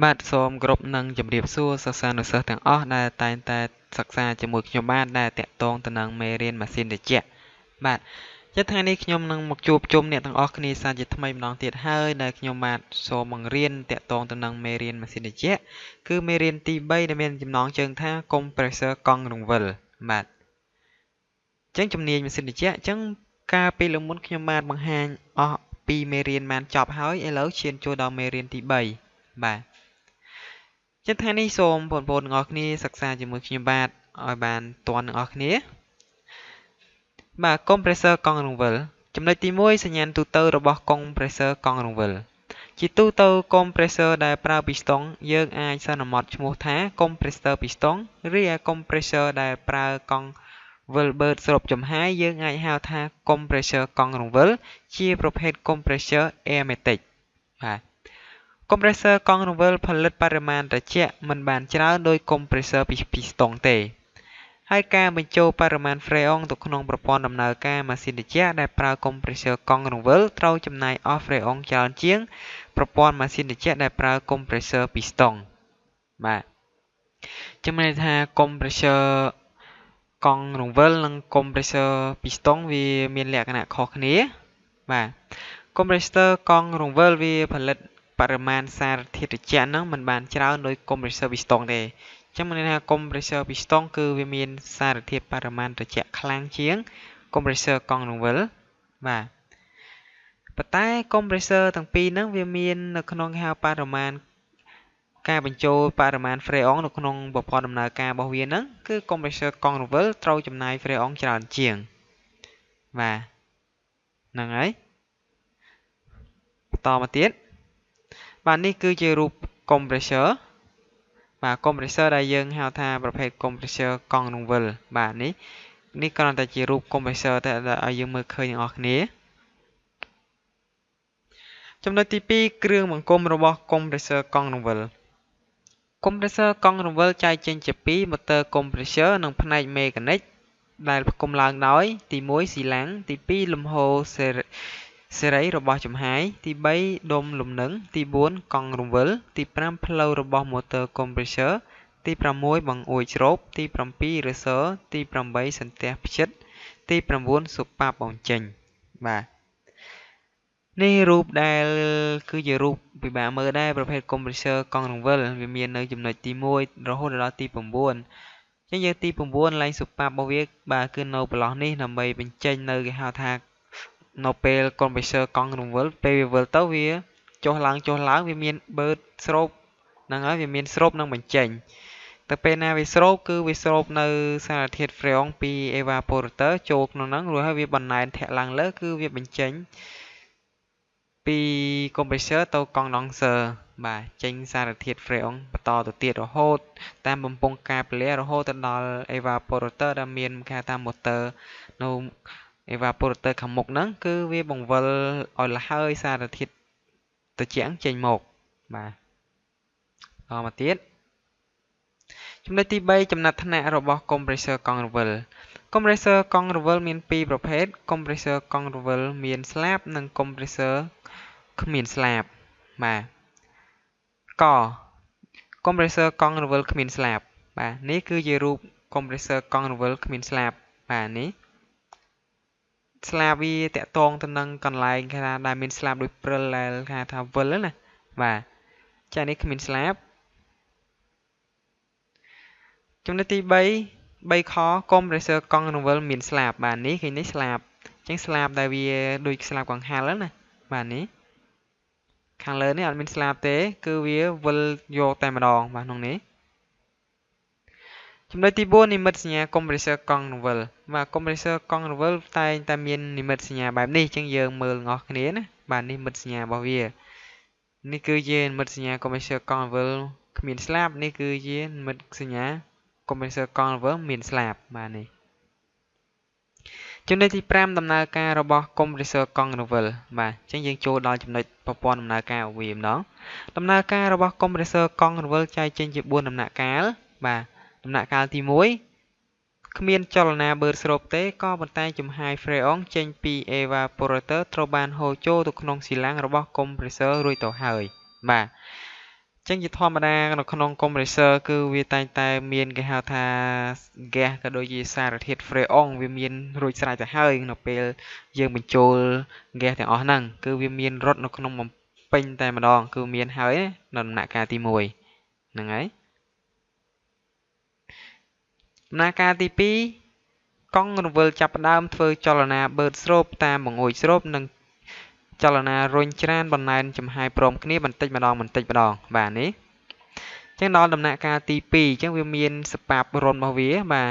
បាទសូមគោរពនិងជម្រាបសួរសិស្សានុសិស្សទាំងអស់ដែលតែងតែសិក្សាជាមួយខ្ញុំបាទដែលតាក់ទងទៅនឹងមេរៀនម៉ាស៊ីនត្រជាក់បាទចឹងថ្ងៃនេះខ្ញុំនឹងមកជួបជុំអ្នកទាំងអស់គ្នាសាជាថ្មីម្ដងទៀតហើយដែលខ្ញុំបាទសូមបង្រៀនតាក់ទងទៅនឹងមេរៀនម៉ាស៊ីនត្រជាក់គឺមេរៀនទី3ដែលមានចំណងជើងថា Compressor កង់រង្វិលបាទចឹងជំនាញម៉ាស៊ីនត្រជាក់ចឹងកាលពីលើកមុនខ្ញុំបានបង្ហាញអស់ពីមេរៀនបានចប់ហើយឥឡូវឈានចូលដល់មេរៀនទី3បាទចឹងថ្ងៃនេះសូមបងប្អូនទាំងអស់គ្នាសិក្សាជាមួយខ្ញុំបាទឲ្យបានទាន់ទាំងអស់គ្នាបាទ compressor កង់រង្វិលចំណុចទី1សញ្ញាណទូទៅរបស់ compressor កង់រង្វិលជាទូទៅ compressor ដែលប្រើពីស្តុងយើងអាចសន្មត់ឈ្មោះថា compressor ពីស្តុងឬឯ compressor ដែលប្រើកង់វិលបឺតស្រូបចំហាយយើងអាចហៅថា compressor កង់រង្វិលជាប្រភេទ compressor airmatic បាទ compressor កង់រង្វិលផលិតបរិមាណត្រជាក់មិនបានច្រើនដូច compressor ពីស្តុងទេហើយការបញ្ចូលបរិមាណហ្វ្រេអុងទៅក្នុងប្រព័ន្ធដំណើរការម៉ាស៊ីនត្រជាក់ដែលប្រើ compressor កង់រង្វិលត្រូវចំណាយអស់ហ្វ្រេអុងច្រើនជាងប្រព័ន្ធម៉ាស៊ីនត្រជាក់ដែលប្រើ compressor ពីស្តុងបាទចឹងមានន័យថា compressor កង់រង្វិលនិង compressor ពីស្តុងវាមានលក្ខណៈខុសគ្នាបាទ compressor កង់រង្វិលវាផលិតបរិមាណសារធាតុត្រជាក់ហ្នឹងមិនបានច្រើនដូច compressor ពីស្តុងទេចឹងមានន័យថា compressor ពីស្តុងគឺវាមានសារធាតុបរិមាណត្រជាក់ខ្លាំងជាង compressor កង់រង្វិលបាទប៉ុន្តែ compressor ទាំងពីរហ្នឹងវាមាននៅក្នុងគេហៅបរិមាណការបញ្ចូលបរិមាណហ្វ្រេអុងនៅក្នុងប្រព័ន្ធដំណើរការរបស់វាហ្នឹងគឺ compressor កង់រង្វិលត្រូវចំណាយហ្វ្រេអុងច្រើនជាងបាទហ្នឹងហើយបន្តមកទៀតបាទនេះគឺជារូប compressor បាទ compressor ដែលយើងហៅថាប្រភេទ compressor កង់រង្វិលបាទនេះគ្រាន់តែជារូប compressor តែឲ្យយើងមើលឃើញទាំងអស់គ្នាចំណុចទី2គ្រឿងបង្គុំរបស់ compressor កង់រង្វិល compressor កង់រង្វិលចែកចេញជា2 motor compressor និងផ្នែកមេកានិកដែលផ្គុំឡើងដោយទី1ស៊ីឡាំងទី2លំហូរសេរីរបស់ចំហាយទី3ដុំលំនឹងទី4កង់រង្វិលទី5ផ្លូវរបស់ motor compressor ទី6បង្អួចស្រូបទី7រឺស័រទី8សន្ទះផ្ចិតទី9សូប៉ាប់បញ្ចេញបាទនេះរូបដែលគឺជារូបពិបាកមើលដែរប្រភេទ compressor កង់រង្វិលវាមាននៅចំណុចទី1រហូតដល់ទី9ចឹងយើងទី9ឡើងសូប៉ាប់របស់វាបាទគឺនៅប្រឡោះនេះដើម្បីបញ្ចេញនៅគេហៅថានៅពេល compressor កង់រង្វិលពេលវាវិលទៅវាចុះឡើងវាមានបឺតស្រូបហ្នឹងហើយវាមានស្រូបនិងបញ្ចេញតែពេលណាវាស្រូបគឺវាស្រូបនៅសារធាតុហ្វ្រេអុងពី evaporator ចូលក្នុងហ្នឹងរួចហើយវាបន្ណែនធាក់ឡើងលើគឺវាបញ្ចេញពី compressor ទៅ condenser បាទចេញសារធាតុហ្វ្រេអុងបន្តទៅទៀតរហូតតាមបំពង់ការពលះរហូតទៅដល់ evaporator ដែលមានគេហៅថា motor នៅ evaporator ខាងមុខហ្នឹងគឺវាបង្វិលឲ្យលហើយសារធាតុត្រជាក់ចេញមកបាទតមកទៀតចំណុចទី3ចំណាត់ថ្នាក់របស់ compressor កង់រង្វិល compressor កង់រង្វិលមាន2ប្រភេទ compressor កង់រង្វិលមានស្លាបនិង compressor គ្មានស្លាបបាទក compressor កង់រង្វិលគ្មានស្លាបបាទនេះគឺជារូប compressor កង់រង្វិលគ្មានស្លាបបាទនេះស្លាបវាតាក់ទងទៅនឹងកន្លែងគេថាដែលមានស្លាបដូចព្រិលដែលគេថាវិលណាបាទចានេះគ្មានស្លាបចំណុចទី3ខ compressor កង់រង្វិលមានស្លាបបាទនេះឃើញនេះស្លាបអញ្ចឹងស្លាបដែលវាដូចស្លាបកង្ហាល់ណាបាទនេះខាងលើនេះអត់មានស្លាបទេគឺវាវិលយកតែម្ដងបាទក្នុងនេះចំណុចទី4និមិត្តសញ្ញា compressor កង់រង្វិលបាទ compressor កង់រង្វិលតែងតែមាននិមិត្តសញ្ញាបែបនេះអញ្ចឹងយើងមើលទាំងអស់គ្នាណាបាទនិមិត្តសញ្ញារបស់វានេះគឺជានិមិត្តសញ្ញា compressor កង់រង្វិលគ្មានស្លាបនេះគឺជានិមិត្តសញ្ញា compressor កង់រង្វិលមានស្លាបបាទនេះចំណុចទី5ដំណើរការរបស់ compressor កង់រង្វិលបាទអញ្ចឹងយើងចូលដល់ចំណុចប្រព័ន្ធដំណើរការរបស់វាម្ដងដំណើរការរបស់ compressor កង់រង្វិលចែកចេញជា4ដំណាក់កាលបាទដំណាក់កាលទី1គ្មានចលនាបឺតស្រូបទេក៏ប៉ុន្តែចំហាយហ្វ្រេអុងចេញពី evaporator ត្រូវបានហូរចូលទៅក្នុងស៊ីឡាំងរបស់ compressor រួចទៅហើយបាទ ចឹងជាធម្មតានៅក្នុង compressor គឺវាតែងតែមានគេហៅថា gas ក៏ដូចជាសារធាតុ freon វាមានរួចស្រេចទៅហើយនៅពេលយើងបញ្ចូល gas ទាំងអស់ហ្នឹងគឺវាមានរត់នៅក្នុងបំពេញតែម្ដងគឺមានហើយនៅដំណាក់កាលទី1ហ្នឹងហើយដំណាក់កាលទី2កង់រង្វិលចាប់ផ្ដើមធ្វើចលនាបឺតស្រូបតាមបង្អួចស្រូបនិងចលនារុញច្រានបណ្ណែនចំហាយព្រមគ្នាបន្តិចម្ដងបន្តិចម្ដងបាទនេះអញ្ចឹងដល់ដំណាក់កាលទី2អញ្ចឹងវាមានសបាបរុនរបស់វាបាទ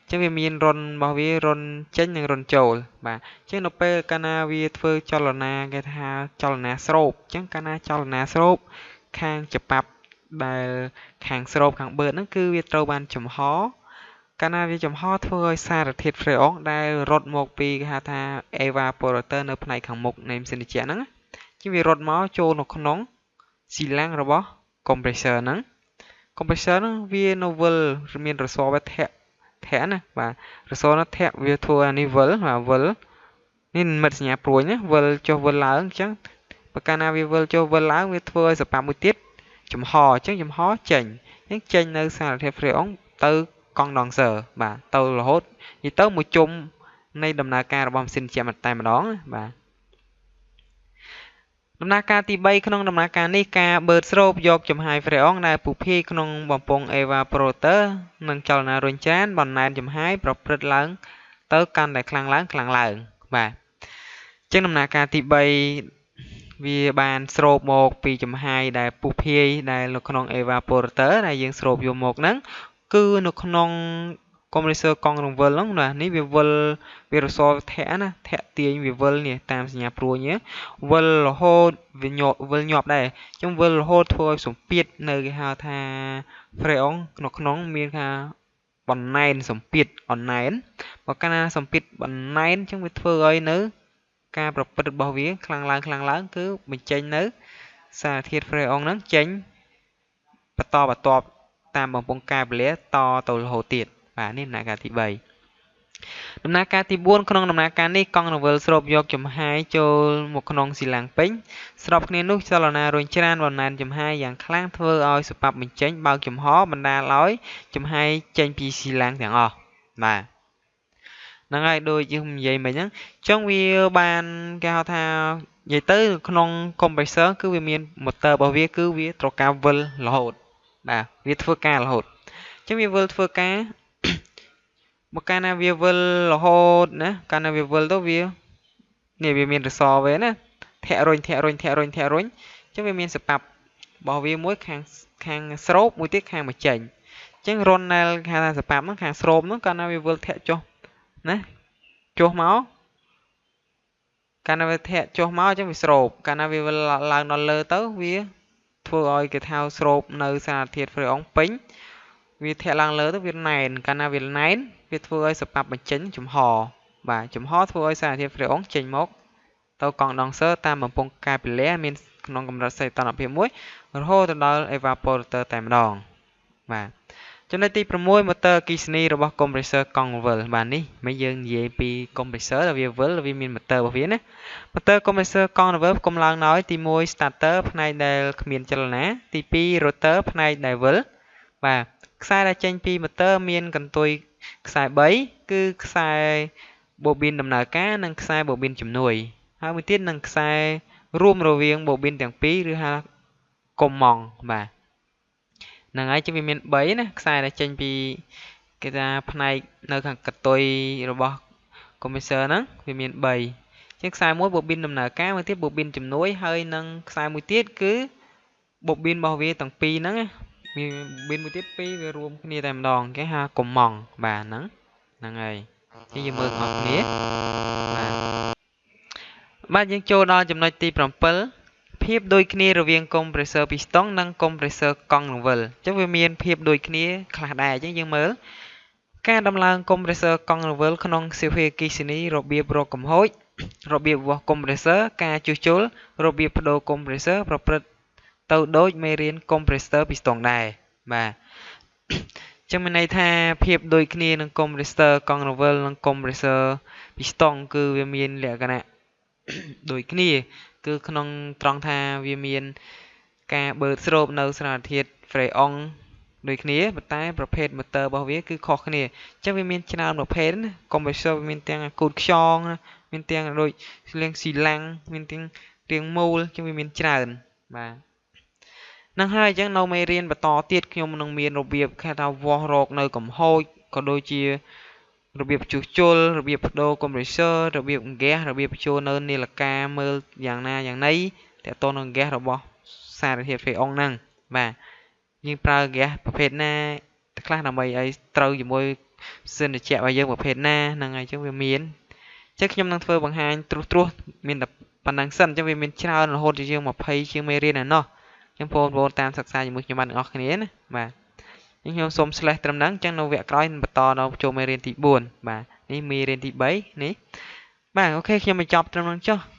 អញ្ចឹងវាមានរុនរបស់វារុនចេញនិងរុនចូលបាទអញ្ចឹងនៅពេលកាលណាវាធ្វើចលនាគេថាចលនាស្រូបអញ្ចឹងកាលណាចលនាស្រូបខាងច្បាប់ដែលខាងស្រូបខាងបឺតហ្នឹងគឺវាត្រូវបានចំហកាលណាវាចំហធ្វើឲ្យសារធាតុ freon ដែលរត់មកពីគេហៅថា evaporator នៅផ្នែកខាងមុខនៃម៉ាស៊ីនត្រជាក់ហ្នឹងជាវារត់មកចូលនៅក្នុងស៊ីឡាំងរបស់ compressor ហ្នឹង compressor ហ្នឹងវានៅវិលមានរសវាធាក់ធាក់ណាបាទរសនោះធាក់វាធ្វើអានេះវិលបាទវិលនេះនិមិត្តសញ្ញាព្រួយណាវិលចុះវិលឡើងអញ្ចឹងបើកាលណាវាវិលចុះវិលឡើងវាធ្វើឲ្យសបាប់មួយទៀតចំហអញ្ចឹងចំហចេញអញ្ចឹងចេញនៅសារធាតុ freon ទៅកង់ដងសើបាទទៅរហូតនិយាយទៅមួយជុំនៃដំណើរការរបស់ម៉ាស៊ីនត្រជាក់តែម្ដងបាទដំណើរការទី3ក្នុងដំណើរការនេះការបឺតស្រូបយកចំហាយ freon ដែលពុះភាយក្នុងបំពង់ evaporator និងចលនារុញច្រានបណ្ណែនចំហាយប្រព្រឹត្តឡើងទៅកាន់តែខ្លាំងឡើងខ្លាំងឡើងបាទអញ្ចឹងដំណើរការទី3វាបានស្រូបមកពីចំហាយដែលពុះភាយដែលនៅក្នុង evaporator ដែលយើងស្រូបយកមកហ្នឹងគឺនៅក្នុង compressor កង់រង្វិលហ្នឹងណានេះវាវិលវារសធាក់ណាធាក់ទាញវាវិលនេះតាមសញ្ញាព្រួយវិលរហូតវាញាប់វិលញាប់ដែរអញ្ចឹងវិលរហូតធ្វើឲ្យសម្ពាធនៅគេហៅថា freon នៅក្នុងមានថាបណ្ណែនសម្ពាធអណែនបើកាលណាសម្ពាធបណ្ណែនអញ្ចឹងវាធ្វើឲ្យនៅការប្រព្រឹត្តរបស់វាខ្លាំងឡើងខ្លាំងឡើងគឺបញ្ចេញនៅសារធាតុ freon ហ្នឹងចេញបន្តបន្ទាប់តាមបំពង់កាបលាតទៅរហូតទៀតបាទនេះដំណាក់កាលទី3ដំណាក់កាលទី4ក្នុងដំណាក់កាលនេះកង់រង្វិលស្រូបយកចំហាយចូលមកក្នុងស៊ីឡាំងពេញស្របគ្នានោះចលនារុញច្រានបណ្ណែនចំហាយយ៉ាងខ្លាំងធ្វើឲ្យសបាប់បញ្ចេញបើកចំហបណ្ដាលឲ្យចំហាយចេញពីស៊ីឡាំងទាំងអស់បាទហ្នឹងហើយដូចយើងនិយាយមិញហ្នឹងអញ្ចឹងវាបានគេហៅថានិយាយទៅក្នុង compressor គឺវាមាន motor របស់វាគឺវាត្រូវការវិលរហូតបាទវាធ្វើការរហូតអញ្ចឹងវាវិលធ្វើការមកកាលណាវាវិលរហូតណាកាលណាវាវិលទៅវានេះវាមានរសវាណាធាក់រុញធាក់រុញធាក់រុញធាក់រុញអញ្ចឹងវាមានសបាប់របស់វាមួយខាងស្រូបមួយទៀតខាងបញ្ចេញអញ្ចឹងរុនដែលគេហៅថាសបាប់ហ្នឹងខាងស្រូបហ្នឹងកាលណាវាវិលធាក់ចុះណាចុះមកកាលណាវាធាក់ចុះមកអញ្ចឹងវាស្រូបកាលណាវាវិលឡើងដល់លើទៅវាធ្វើឲ្យគេថាស្រូបនៅសារធាតុ freon ពេញវាធាក់ឡើងលើទៅវាណែនកាលណាវាណែនវាធ្វើឲ្យសបាប់បញ្ចេញចំហបាទចំហធ្វើឲ្យសារធាតុ freon ចេញមកទៅកង់ដងសើតាមបំពង់កាពីឡាមានក្នុងកម្រិតសីតុណ្ហភាពមួយរហូតទៅដល់ evaporator តែម្ដងបាទចំណុចទី6 motor អគ្គិសនីរបស់ compressor កង់វិលបាទនេះមិនយើងនិយាយពី compressor ដែលវាវិលវាមាន motor របស់វាណា motor compressor កង់វិលផ្គុំឡើងដោយទី1 starter ផ្នែកដែលគ្មានចលនាទី2 rotor ផ្នែកដែលវិលបាទខ្សែដែលចេញពី motor មានកន្ទុយខ្សែ3គឺខ្សែបូប៊ីនដំណើរការនិងខ្សែបូប៊ីនជំនួយហើយមួយទៀតនឹងខ្សែរួមរវាងបូប៊ីនទាំងពីរឬហៅកុំម៉ង់បាទហ្នឹងហើយជាវាមាន3ណាខ្សែដែលចេញពីគេថាផ្នែកនៅខាងកន្ទុយរបស់ compressor ហ្នឹងវាមាន3ជាងខ្សែមួយបូប៊ីនដំណើរការមួយទៀតបូប៊ីនជំនួយហើយនឹងខ្សែមួយទៀតគឺបូប៊ីនរបស់វាទាំងពីរហ្នឹងមានប៊ីនមួយទៀតពីរវារួមគ្នាតែម្ដងគេហៅកុំម៉ង់បាទហ្នឹងហ្នឹងហើយជាយើងមើលទាំងអស់គ្នាបាទបាទយើងចូលដល់ចំណុចទី7ភាពដូចគ្នារវាង compressor piston និង compressor កង់រង្វិលអញ្ចឹងវាមានភាពដូចគ្នាខ្លះដែរអញ្ចឹងយើងមើលការដំឡើង compressor កង់រង្វិលក្នុងសៀវភៅអគ្គិសនីរបៀបរកកំហូចរបៀបវាស់ compressor ការជួសជុលរបៀបប្ដូរ compressor ប្រព្រឹត្តទៅដូចមេរៀន compressor piston ដែរបាទចឹងមានន័យថាភាពដូចគ្នានឹង compressor កង់រង្វិលនិង compressor piston គឺវាមានលក្ខណៈដូចគ្នាគឺក្នុងត្រង់ថាវាមាន ការបឺតស្រូបនៅសារធាតុហ្វ្រេអុងដូចគ្នា ប៉ុន្តែប្រភេទម៉ូទ័ររបស់វាគឺខុសគ្នា។ អញ្ចឹងវាមានច្រើនប្រភេទណា compressor វាមានទាំងគូតខ្យង មានទាំងដូចលៀងស៊ីឡាំង មានទាំងរាងមូល អញ្ចឹងវាមានច្រើន បាទ នឹងហើយ។ អញ្ចឹងនៅមេរៀនបន្តទៀត ខ្ញុំនឹងមានរបៀបគេថាវាស់រកនៅកំហូច ក៏ដូចជារបៀបជួសជុល របៀបបដូរ compressor របៀបហ្គាស របៀបបញ្ចូលនៅនាឡិកាមើលយ៉ាងណាយ៉ាងណីតើតនឹងហ្គាសរបស់សារធាតុហ្វេអុងហ្នឹង បាទ យើងប្រើហ្គាសប្រភេទណាខ្លះដើម្បីឲ្យត្រូវជាមួយសិនត្រជាក់របស់យើងប្រភេទណាហ្នឹងហើយ។ អញ្ចឹងវាមាន អញ្ចឹងខ្ញុំនឹងធ្វើបង្ហាញត្រួសត្រាសមានតែប៉ុណ្ណឹងសិន។ អញ្ចឹងវាមានច្រើនរហូតជាង20ជាងមេរៀនឯណោះ អញ្ចឹងបងប្អូនតាមសិក្សាជាមួយខ្ញុំបានទាំងអស់គ្នាណា បាទ។ ខ្ញុំសូម slash ត្រឹមហ្នឹង។ អញ្ចឹងនៅវគ្គក្រោយនឹងបន្តដល់ចូលមេរៀនទី4 បាទ នេះមេរៀនទី3នេះ បាទ។ អូខេ ខ្ញុំបញ្ចប់ត្រឹមហ្នឹងចុះ។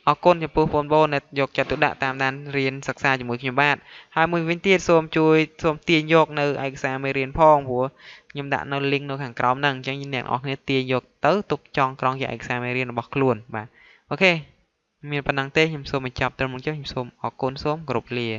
អរគុណចំពោះបងប្អូនដែលយកចិត្តទុកដាក់តាមដានរៀនសិក្សាជាមួយខ្ញុំបាទ ហើយមួយវិញទៀតសូមជួយសូមទាញយកនៅឯកសារមេរៀនផង ព្រោះខ្ញុំដាក់នៅ link នៅខាងក្រោមហ្នឹង អញ្ចឹងអ្នកនរគ្នាទាញយកទៅទុកចងក្រងជាឯកសារមេរៀនរបស់ខ្លួន បាទ។ អូខេ មានប៉ុណ្ណឹងទេ ខ្ញុំសូមបញ្ចប់ត្រឹមហ្នឹងចុះ។ ខ្ញុំសូមអរគុណ សូមគោរពលា។